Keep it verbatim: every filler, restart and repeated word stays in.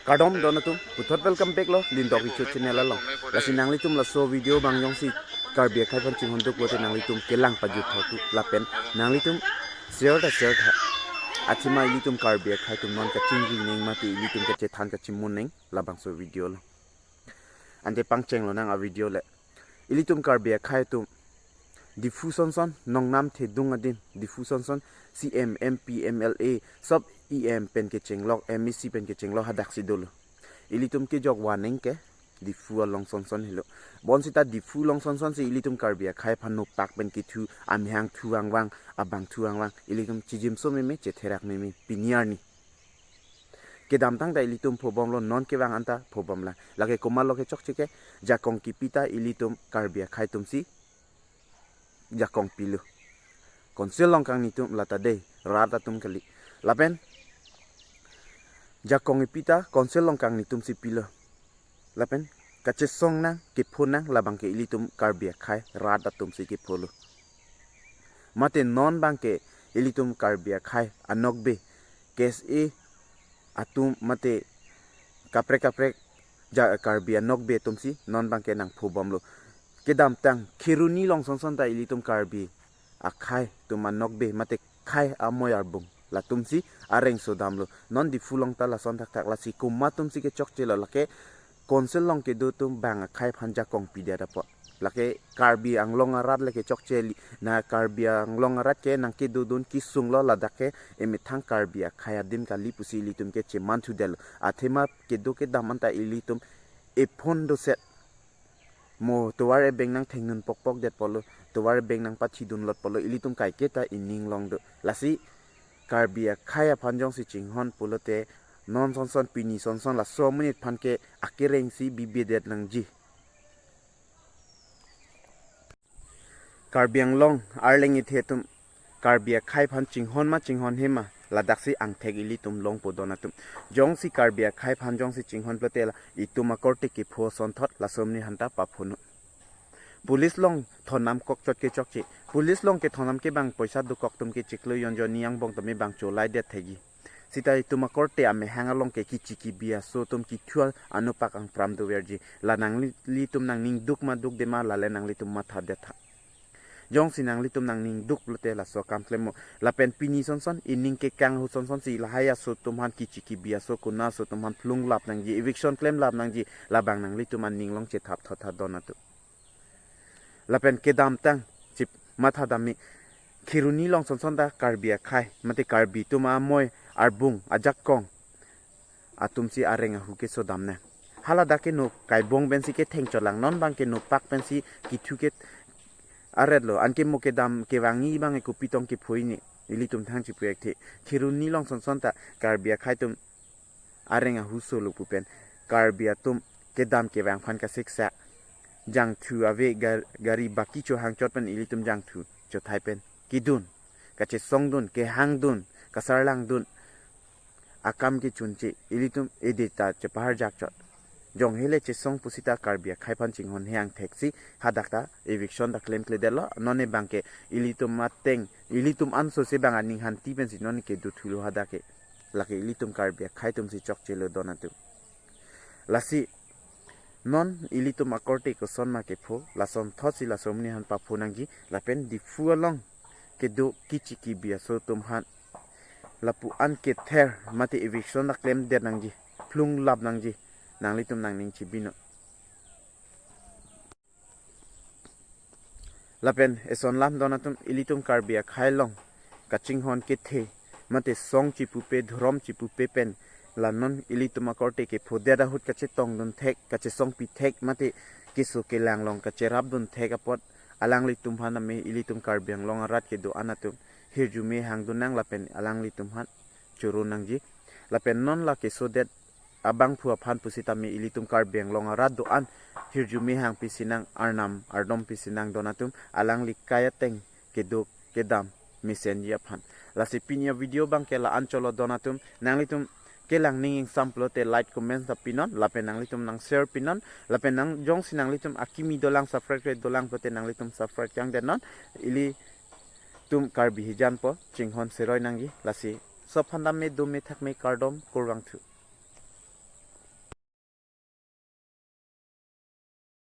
Kardom don atum, puthot welcome back lo Lindok Richo channel along. Lasi nanglitum laso video abang jongsi Karbi akhai aphan chinghon duk pulote nanglitum kelang pajut thot tu lapen nanglitum share ta share tha. Athema ilitum Karbi akhai atum non kachingri neng mate ilitum kachethan kachimun neng labangso video lo. Ante pangcheng lonang a video le. Ilitum Karbi akhai atum Diphu sonson nongnam thedung adim, Diphu sonson C M, M P, M L A, sob E M pen kechenglok, M A C pen kechenglok hadaksi dolo. Ilitum kejok vaneng ke Diphu along sonson helo. Bonsita Diphu along sonson si ilitum Karbi akhai aphan nopak pen kethu, amehang thu vangvang, abang thu vangvang, ilitum chijimso meme, chetherak meme, pini arni. Kedamtang ta ilitum phobomlo, non kevang anta phobomlang. Lake komatlo ke chokche ke, jakong kipi ta ilitum Karbi akhai atum si jakong pilo. Council along kangni atum lata dei, rat atum kali. Lapen jakong kipi ta Council along kangni atum si pilo. Lapen kachesong nang, kepho nang, labang ke ilitum Karbi akhai rat atum si kepholo. Mate non abang ke ilitum Karbi akhai anokbe, K S A atum mate kaprek kaprek ja Karbi anokbe atum si non abang ke nangphobomlo. Kedamtang Kheroni along sonson ta ilitum Karbi akhai atum anokbe mate khei amoi arbung latum si areng sodamlo. Non Diphu along ta lason thakthak, lasi komat atum si kechokche lo, lake Council along kedo atum bang akhai aphan jakong pidet apot. Lake Karbi Anglong arat le kechokche li, na Karbi Anglong arat ke nangkedodun kesung lo, ladak ke emethang Karbi akhai adim kali pusi ilitum ke cheman thudetlo. Athema kedo kedam anta ilitum ephon doset. Mo tovar ebeng nangthengnun pokpok det pulo, tovar ebeng nangpathidun lot pulo, ilitum kaiketa ining along do. Lasi Karbi akhai aphan jongsi chinghon pulote non sonson, pini sonson, laso amonit aphan ke akereng si bibedet nangji. Karbi Anglong arleng ithe atum Karbi akhai aphan chinghon ma chinghonhe ma, ladak si angthek ilitum longpo don atum. Jongsi Karbi akhai aphan jongsi chinghon pulote la itum akorte kepho asonthot laso amonit aphanta paphono. Police along thonam kokchot kechokche. Police along kethonam ke bang poisa dokok atum ke chiklo jonjon ni angbong tame bang cholaidet thekji. Sita itum akorte amehang along ke kichi kibi aso atum kethu anopak angpram doverji. La nanglitum nangning duk ma dukde ma, lale nanglitum mathadet tha. Jongsi nanglitum nangning duk pulote laso akam klemmo. Lapen pini sonson, ining kekang ahut sonson si lahai aso atum aphan, kichi kibi aso, kona aso atum aphan phlung lap nangji, eviction klem lap nangji, labang nanglitum aning along chethap thot tha don atum. Lapen kedamtang chip mathadamji, Kheroni along sonson ta Karbi akhai mate Karbi atum amoi arbung ajakong atum si areng ahu kesodam nang. Haladak ke no kaibong pensi ketheng cholang, non abang ke nopak pensi kethu ke aretlo. Anke mo kedam kevangji abang ke kopi tong kepho ini, ilitum thang chipu ekthe. Kheroni along sonson ta Karbi akhai atum areng ahu solo pu pen Karbi atum kedam kevang aphan kasiksa, jangthu ave gar-, gari baki chohang chot pen ilitum jangthu chothai pen kedun, kachesongdun, kehangdun, kasarlangdun akam kechunche, ilitum ede ta chepaharjak chot. Jong hele chesong pusita Karbi akhai aphan chinghonhe angthek si hadak ta eviction ta klemkledetlo. Non abang ke ilitum ateng, ilitum anso si bang aning hanti pensi non kedo thulo hadak ke. Lake ilitum Karbi akhai atum si chokchelo don atum. Lasi non ilitum akorte koson ma kepho, lasonthot si laso amonit aphan papho nangji, lapen Diphu along kedo kichi kibi aso atum aphan lapu-an kether mate eviction ta klemdet nangji, phlung lap nangji, nanglitum nangning chibinon. Lapen eson lam don atum, ilitum Karbi akhai along kachinghon kethe mate song chipupe, dhorom chipupe pen la non ilitum akorte kephodet ahut kachetongdun thek, kachesongpi thek mate keso kelang along kacherapdun thek apot alanglitum aphan tame ilitum Karbi Anglong arat kedo-an atum hirjume hangdun nang lapen alanglitum aphan choro nangji. Lapen non la kesodet abangphu aphan pusitame ilitum Karbi Anglong arat do-an hirjume hangpi sinang, arnam ardom pi sinang don atum, alangli kai ateng kedo kedam mesenji aphan. Lasi pini avideo abang ke la-an cholo don atum, nanglitum kelang ning ingsam pulote like, comment ta pinon, lapen nanglitum nang share pinon, lapen nang jongsi nanglitum akimi dolang, subscribe dolang pulote nanglitum subscribe kangdenon. Ilitum Karbi hijan po chinghon seroi nangji. Lasi sob aphan dam me, dome thak me, kardom, kurvangthu.